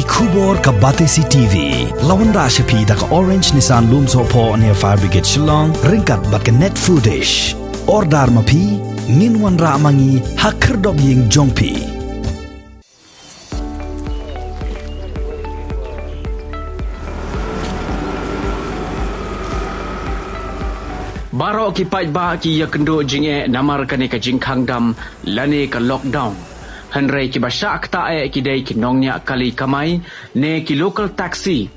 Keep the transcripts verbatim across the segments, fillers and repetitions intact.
Khubor ka Batesi T V. La wanrah sha phi da ka Orange Nissan Lumsohphoh near Fire Brigade Shillong, ryngkat bad ka Net Foodish. Order ma phi, ngin wanrah ma ngi ha khyrdop ïing jong phi. Baroh ki paidbah ki ïakynduh jingeh namar kane ka jingkhang dam lane ka lockdown. Hynrei kiba shah ktah eh ki dei ki nongñiah kali kamai ne ki local taxi.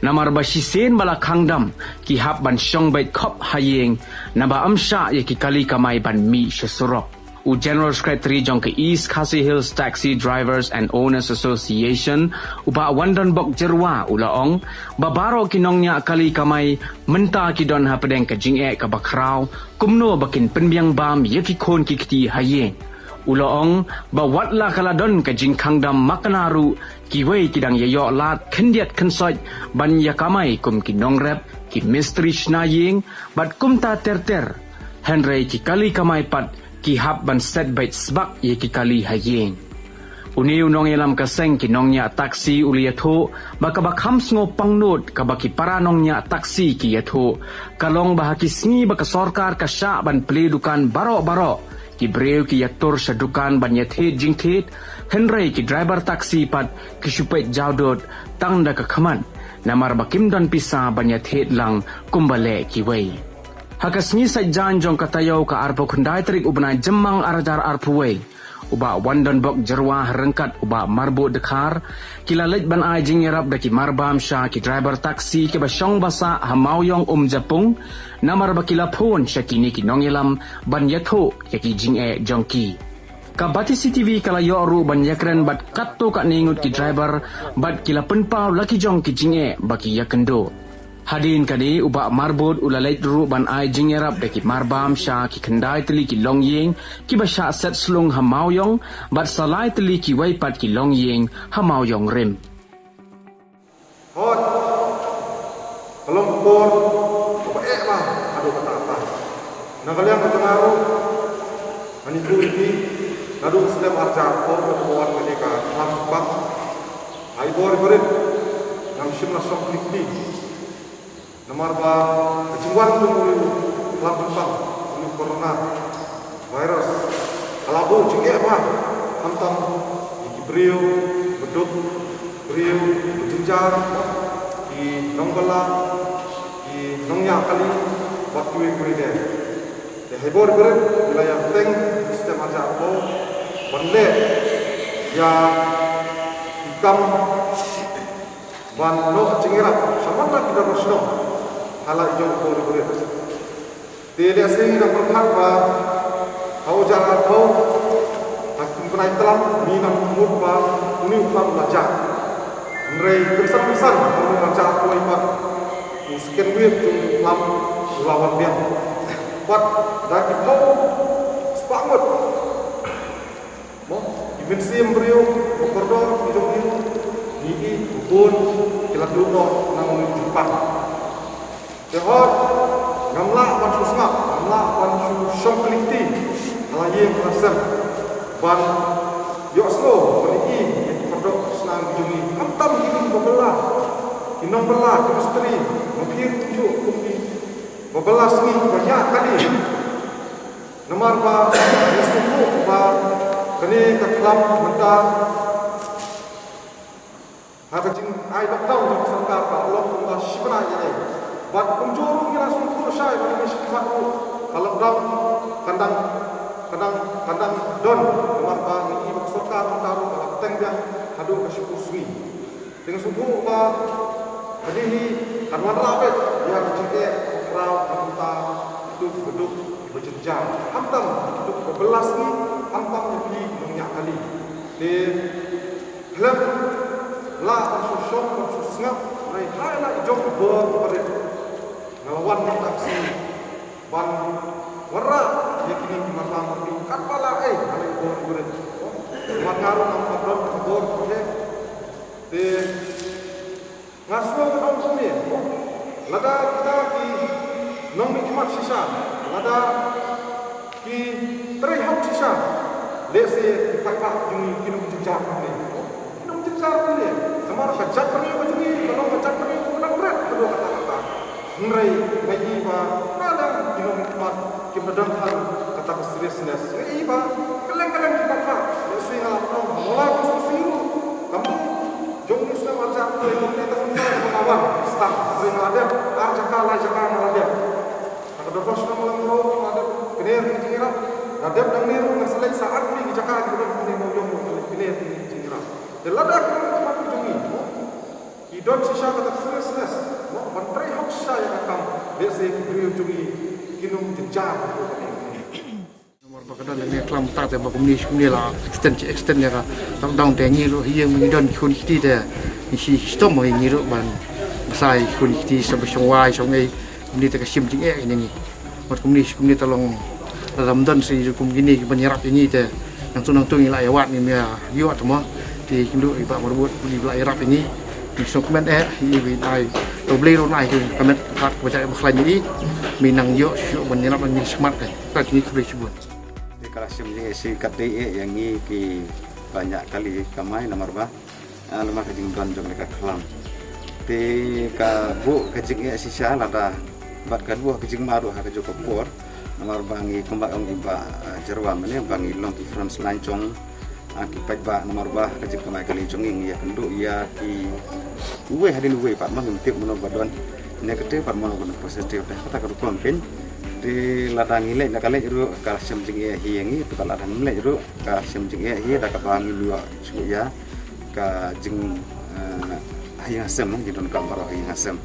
Namar ba shisien ba la khang dam ki hap ban shong beit khop ha ïing, naba ym shah ïa ki kali kamai ban mih sha surok. U General Secretary jong ka East Khasi Hills Taxi Drivers and Owners Association, u Bah Wandonbok Jyrwa, u la ong ba baroh ki nongñiah kali kamai mynta ki don hapdeng ka jingeh kaba khraw kumno ba kin pynbiang bam ïa ki khun ki kti ha ïing. U la ong ba wat la ka la don ka jingkhang dam makna ruh, kiwei ki dang ïa ïoh lad khyndiat khynsoit ban ïa kamai kum ki nongrep, ki mistri shna ïing bad kumta ter ter. Hynrei ki kali kamai pat ki hap ban set beit sbak ïa ki kali ha ïing. Une u nongïalam ka seng ki nongñiah taxi u la ïathuh ba kaba kham sngewpang nud kaba ki para nongñiah taxi ki ïathuh ka long ba ha ki sngi ba ka sorkar ka shah ban plie dukan baroh baroh, ki briew ki ïatur sha dukan ban ïathied jingthied, hynrei ki driver taxi pat ki shu peit jawdud tang da ka khmat, namar ba kim don pisa ban ïathied lang kumba leh kiwei. Ha ka sngi Saitjaiñ jong ka taïew, ka arphew khyndai tarik u bnai Jymmang arhajar arphew wei, u Bah Wandonbok Jyrwa ryngkat u Bah Marbud Dkhar ki la leit ban ai jingïarap da ki marbam sha ki driver taxi kiba shong basa ha Mawïong Umjapung, namar ba ki la phone sha kine ki nongïalam ban ïathuh ïa ki jingeh jong ki. Ka Batesi T V ka la ïoh ruh ban ïakren bad katto katne ngut ki driver bad ki la pynpaw la ki jong ki jingeh ba ki ïakynduh. Hadien kane u Bah Marbud u la leit ruh ban ai jingïarap da ki marbam sha ki khyndai tylli ki longïing kiba shah set slung ha Mawïong bad sa lai tylli kiwei pat ki longïing ha Mawïong Rim. Hooid, ka long ka por kaba eh bha haduh katta katta. Na ka liang ka jong nga ruh, ngan ïathuh ïa phi, naduh snem arhajar arphew, naduh ba wan kane ka khlam jingpang, ha i bor i barit ngam shym la shong kli kti. Namar ba ka jingwan jong une u khlam jingpang, une u corona virus, ka la buh jingeh bha, khamtam ïa ki briew ba duk, briew ba jynjar, ki nongbylla, ki nongñiah kali bad kiwei kiwei de. Te ha i bor i barit ngi la ïateng ha u snem arhajar arphew ban leh ïa ki kam ban noh jingïarap sha man la ki dorbar shnong ha la i jong i bor i barit. Te lehse ngi dang pyrkhat ba ha u arhajar arphew, ha ki bnai tlam ngi nang mut ba une u khlam u la jah. Hynrei kynsan kynsan ha u arhajar arphew wei pat u second wave jong u khlam u la wan biang. Bad da ki phew spah ngut, mo, ki mynsiem briew ba kordor ki jong ngi, ngi i ba bun ki la duh noh na une u jingpang. Te hooid, ngam lah ban shu sngap, ngam lah ban shu shong kli kti ha la ïing ha la sem ban ïohsngew, ban i ïa ki paralok parasnam ki jong ngi, khamtam kine kiba bylla, ki nongbylla, ki mistri, ma phi ruh kumjuh kum ki ba bylla sngi, ba ñiah kali. Namar ba ngi sngewthuh ba kane ka khlam mynta ha ka jingai lockdown jong ka sorkar ka long kumba shi bnai ïa ei. Bad kumjuh ruh ngi la sngewthuh lashai ba ngi shi khmat ruh ka lockdown kan dang, kan dang, kan dang don, namar ba ngi i ba ka sorkar mynta ruh ka la bteng biang haduh ka shiphew sngi. Te nga sngewthuh ba kane hi kan wanrah beit ïa ka jingeh khraw na ka bynta kito kiba duk kiba jynjar, khamtam kito kiba bylla sngi, khamtam ïa phi ki nongñiah kali. Te khlem lah ban shu shong ban shu sngap, hynrei ha la i jong i bor i barit nga la wan mynta ka sngi ban wanrah ïa kine ki marbam, katba lah ei ha la i bor i barit. Wat nga ruh ngam pat don ka bor ka he. Te nga sngew ka dong kumne, lada kita ki nongmihkhmat shisha, lada ki treikam shisha, lehse ki paidbah jong ngi kin ym jynjar kumne. Kin ym jynjar kumne. Namar Ka jaitbynriew ka jong ngi ka long ka jaitbynriew kaba nang bret haduh katta katta. Hynrei nga ïohi ba na liang ki nongmihkhmat kim da don than kata ka seriousness. Nga ïohi ba kylleng kylleng ki paidbah, lehse nga la pynlong ha Mawlai constituency ruh, ka mut jong u snem ar hajar arphew, ka mut ka snem ba nga wan sdang, hynrei nga la dep ar jaka lai jaka nga la dep. Ha ka Dorbar Shnong Mawlai ruh nga la dep kner ki jingïarap. Nga dep nangne ruh nga sa leit sa arphew ki jaka kiba don hangne Mawïong ruh nga leit kner ki jingïarap. Te lada ki nongmihkhmat ki jong ngi ki don shisha kata ka seriousness, no, ban trei hok shisha ïa ka kam, lehse ki briew jong ngi kin ym jynjar. Namar ba ka don ne khlam ta te ba kumne shi kumne la extend shi extend ïa ka lockdown te ngi ruh ïa ngi don khun kti te ngi shi shitom ïa ngi ruh ban bsa khun kti sa ba shong wai shong ei. Kumne te ka shim jingeh ïa ngi. Bad kumne shi kumne te long, lada ym don sa ïa kum kine kiban ïarap ïa ngi te nangtu nangtu ngi la ïa wad, ngim ïa ïoh te mo. Te kin duh i Bah Marbud kumne ba la ïarap ïa ngi. Ngi sngewkmen eh ïa i Bah, ai, to Blei ruh nai ka met ka phat kaba jai ba khlaiñ ïa i. Mi nang ïoh shuh ban ïarap ïa ngi shakhmat te. Ka ngi khublei shibun. Te ka la shim jingeh shi katdei eh ïa ngi kiba ñiah kali kamai namar ba Ah, namar ka jingdon jong ka khlam. Te ka buh ka jingeh shisha lada bad ka buh ka jingma ruh ha kajuh ka por. Namar ba ngi kumba ong i Bah, ah, Jyrwa mynne ba ngi long ki front line jong, ah, ki paidbah namar ba ka jingkam ai kali jong ngi ngi ïakynduh ïa kiwei hadien uwei pat ma ngim tip mano ba don negative pat mano ba don positive te kata ka rukom pyn. Te lada ngi leit na ka leit ruh ka shim jingeh hi ïa ngi, te lada ngim leit ruh ka shim jingeh hi da kaba ngim ïoh shuh ïa ka jing, eh, ha ïing ha sem, jingdonkam baroh ha ïing ha sem.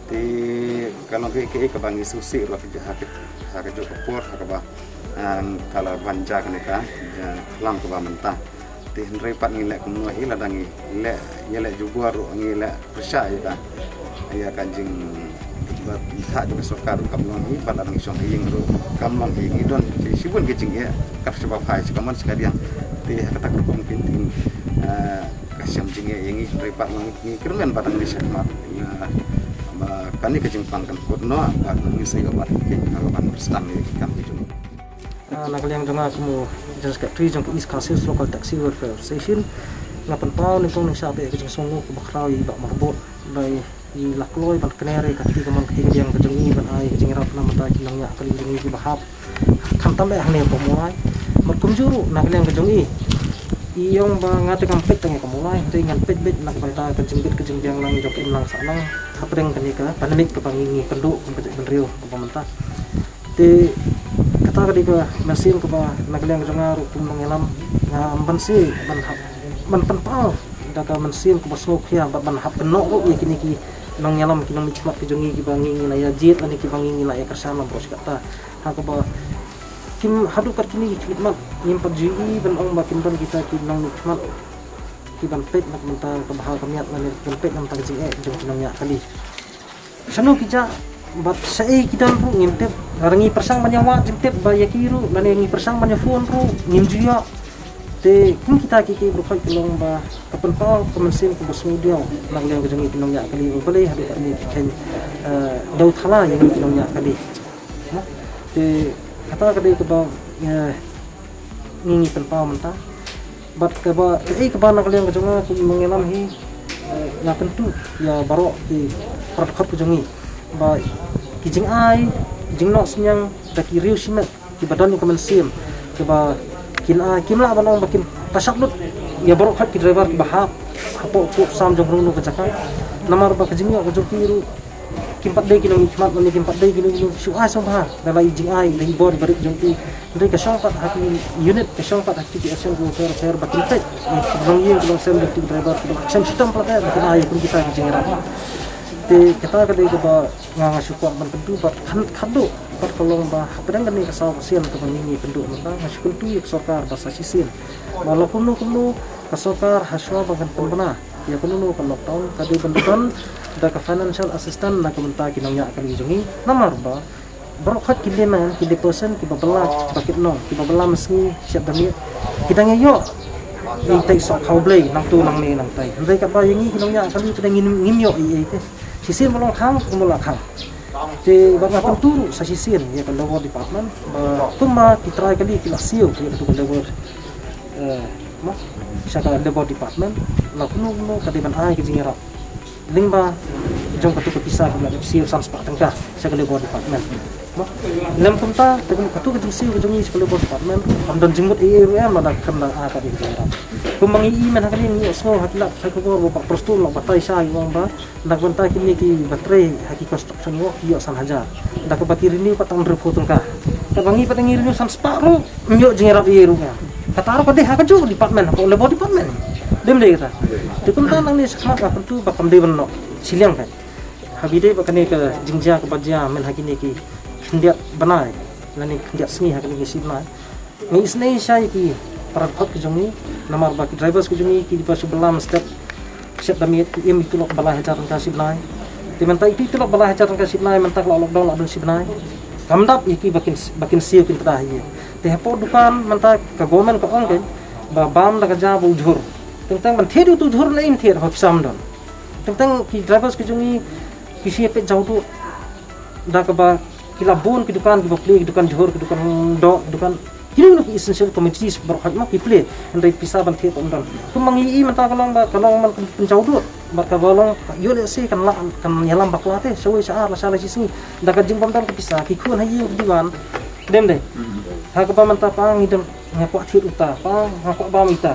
Te ka long kaei kaei kaba ngi sngewsih ruh ha ka, ha kajuh ka por ha kaba, eh, ka la ban jia kane ka, eh, khlam kaba mynta. Te hynrei pat ngi leh kumno hi lada ngi leh ïaleh jubor ruh ngi leh pyrshah ïa ka, ïa ka jing ba thah jong ka sorkar ruh kam long hi, pat lada ngi shong ha ïing ruh kam long hi, ngi don shibun ki jingeh, kat shaba phai shaba mon shaba riang. Te ha kata ka rukom pyn te, eh, ka shem jingeh ïa ngi, hynrei pat ngi kyrmen ba dang ngi shakhmat, ïa ba kane ka jingpang kan kut noh ba ngi sa ïoh ban ïa ki kam ki jong ngi. Ah, na ka liang jong nga kum u General Secretary jong ka East Khasi Hills Local Taxi Welfare Association, nga pynpaw nyngkong nyngshap ïa ka jingsngewnguh kaba khraw ïa i Bah Marbud ba i la kloi ban kner ïa ka kti kamon ka kti kadiang ka jong ngi ban ai ka jingïarap na ka bynta ki nongñiah kali jong ngi kiba hap khamtam eh hangne hapoh Mawlai. Bad kumjuh ruh na ka liang ka jong ngi, i ong ba nga te ngam peit tang ïa ka Mawlai, hynrei ngan peit beit na ka bynta ka jingbit ka jingbiang lang jong ka imlang sahlang hapdeng kane ka pandemic kaba ngi ngi kynduh kum ka jaitbynriew kaba mynta. Te kata ka dei ka mynsiem kaba na ka liang jong nga ruh kum nongïalam, nga ym banse ban hap ban pynpaw da ka mynsiem kaba sngewkhia bad ban hap kynnoh ruh ïa kine ki nongïalam, ki nongmihkhmat ki jong ngi kiba ngi ngi la ïa jied lane kiba ngi ngi la ïa kyrshan lang baroh shi katta. Ha kaba kim haduh kat kine ki khlieh mat ngim pat ju ïohi ban ong ba kim don kita ki nongmihkhmat kiban peit na ka bynta ka bha ka miat lane kiban peit na ka bynta ka jingeh jong ki nongñiah kali. Shano ki jah bad shaei ki don ruh ngim tip. Lada ngi pyrshang ban ïa wad jingtip ba ïa ki ruh lane ngi pyrshang ban ïa phone ruh ngim ju ïoh. Te kum kita kiei kiei baroh khoit ka long ba ka pynpaw ka mynsiem kaba sngewdiaw na ka liang ka jong ngi ki nongñiah kali, u balei haduh katne ki kheiñ, eh, dew thala ïa ngi ki nongñiah kali. Te kata ka dei kaba, eh, ngi ngi pynpaw mynta. Bad kaba kaei kaba na ka liang ka jong nga kum nongïalam hi, eh, nga kyntu ïa baroh ki para dkhot ka jong ngi ba ki jingai jingnoh synñiang da ki riew shimet kiba don ïa ka mynsiem kiba kin ai, kim lah ban ong ba kin pynshah lut ïa baroh khoit ki driver kiba hap hapoh puk sam jong kano kano ka jaka. Namar ba ka jingïoh ka jong ki ruh kim pat dei ki nongmihkhmat lane kim pat dei ki nong shu ai sngewbha da la i jingai da i bor i barit jong ki. Hynrei ka shong pat ha ki unit, ka shong pat ha ki action ki welfare ba kin peit ïa ki nongïing ki nongsem jong ki driver kiba shem shitom pat ba kin ai kum kita ki jingïarap. Te kata ka dei kaba nga nga shu kwah ban kyntu bad khan khadduh bad ka long ba hapdeng kane ka saw ka sien kaba ngi ngi kynduh mynta nga shu kyntu ïa ka sorkar ba sa shisien ba la kumno kumno ka sorkar ha shuwa ba kan pynbna ïa kano kano ka lockdown ka dei ban don da ka financial assistance na ka bynta ki nongñiah kali jong ngi. Namar ba baroh khoit ki layman, ki layperson kiba bylla ba kit nong, kiba bylla mynsngi shet da miet, ki dang ïa ïoh ïa i tei soh khaw blei nangto nangne nangtai. Hynrei katba ïa ngi ki nongñiah kali ki dang ngim ïoh ei ei te. Shisien ba long khang kumba la khang. Te ba nga kyntu ruh sa shisien ïa ka labour department ba kumba ki trai kali ki la siew ïa katu ka labour, eh, ma sha ka Labour Department, la kumno kumno ka dei ban ai ka jingïarap lyngba jong katu ka pisa kaba la dep siew san spah tyngka sha ka Labour Department. Mo? Lem kumta, te kum katu ka jingsiew ka jong ngi sha ka Labour Department, kam don jingmut ei ei ruh em, lada kam da ai ka dei ka jingïarap. Kum ma ngi i mynta ha kane ngi ïohsngew ha ki lad pathai khubor ba Bah Prestone la batai sha, ngi ong ba na ka bynta kine kiba trei ha ki construction work ki ïoh san hajar. Da kaba ki renew pat tang hynriewphew tyngka. Kaba ngi pat ngi renew san spah ruh, ym ïoh jingïarap ei ei ruh nga. Kata ruh ka dei ha kajuh ka department, ha ka Labour Department. Dei ym dei kata? Te kumta nangne shakhmat nga kyntu ba kam dei ban noh shiliang pat. Haba ïadei bad kane ka jingjia kaba jia mynta ha kine ki khyndiat bnai lane khyndiat sngi ha kine ki shi bnai, ngi isynei sha ïa ki para dkhot ki jong ngi, namar ba ki drivers ki jong ngi kiba shu bylla mynstep shet da miet ki im ki tulop ba lai hajar tyngka shi bnai. Te mynta ïa ki tulop ba lai hajar tyngka shi bnai, mynta ka la lockdown la don shi bnai. Kam dap ïa ki ba kin, ba kin siew kin pynda ïa. Te hapoh dukan mynta ka government ka ong kein ba bam da ka ja ba u jhur. Teng teng ban thied ïa utu u jhur, lei thied haba pisa ym don. Teng teng ki drivers ki jong ngi ki shu ïa peit jaw duh. Da kaba ki la bun ki dukan kiba plie, ki dukan jhur, ki dukan doh, ki dukan kino kino ki essential commodities baroh hajat ma ki plie, hynrei pisa ban thied ym don. Kum ma ngi i mynta ka long ba ka long man ka pynjaw duh bad kaba long ïoh lehse kan lah kan ïalam bakla te shawei sha ar la sha lai shi sngi. Da ka jingbym don ka pisa, ki khun ha ïing ki dei ban, dei ym dei? Ha kaba mynta pa ngi don, nga kwah thied uta, pa nga kwah bam ita,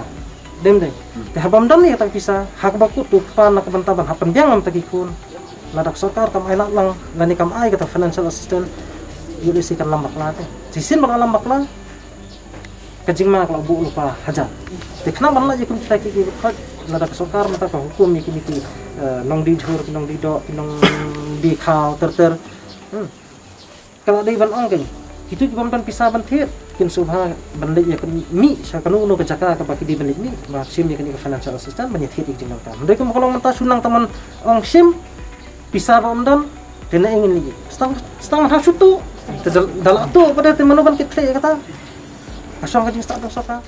dei ym dei? Te haba ym don ïa kata ka pisa, ha kaba kut u kpa na ka bynta ban hap pynbiang na ka bynta ki khun, lada ka sorkar kam ailad lang lane kam ai kata financial assistance, ïoh lehse kan lam bakla te. Shisien ba la lam bakla, ka jingma ka la buh lypa hajan. Te khnang ban lait ïa kum kita ki, ki khot, lada ka sorkar mynta ka hukum ïa kine ki, eh, nongdie jhur, ki nongdie doh, ki nongdie khaw ter ter. Hmm. Ka la dei ban ong kein, kito ki bym don pisa ban thied, kin sngewbha ban leit ïa ka mih sha kano kano ka jaka kaba ki dei ban leit mih, ba shim ïa kane ka financial assistance ban ïa thied ïa ka jingdonkam. Hynrei kumba ka long mynta shu nang tang ban ong shim, pisa ba ym don, te na ïa ngin leit. Stang, stang ha shu tuh, te da, da la tuh pat te mano ban kit khleh ïa kata. Ka shong ka jingstad da sorkar.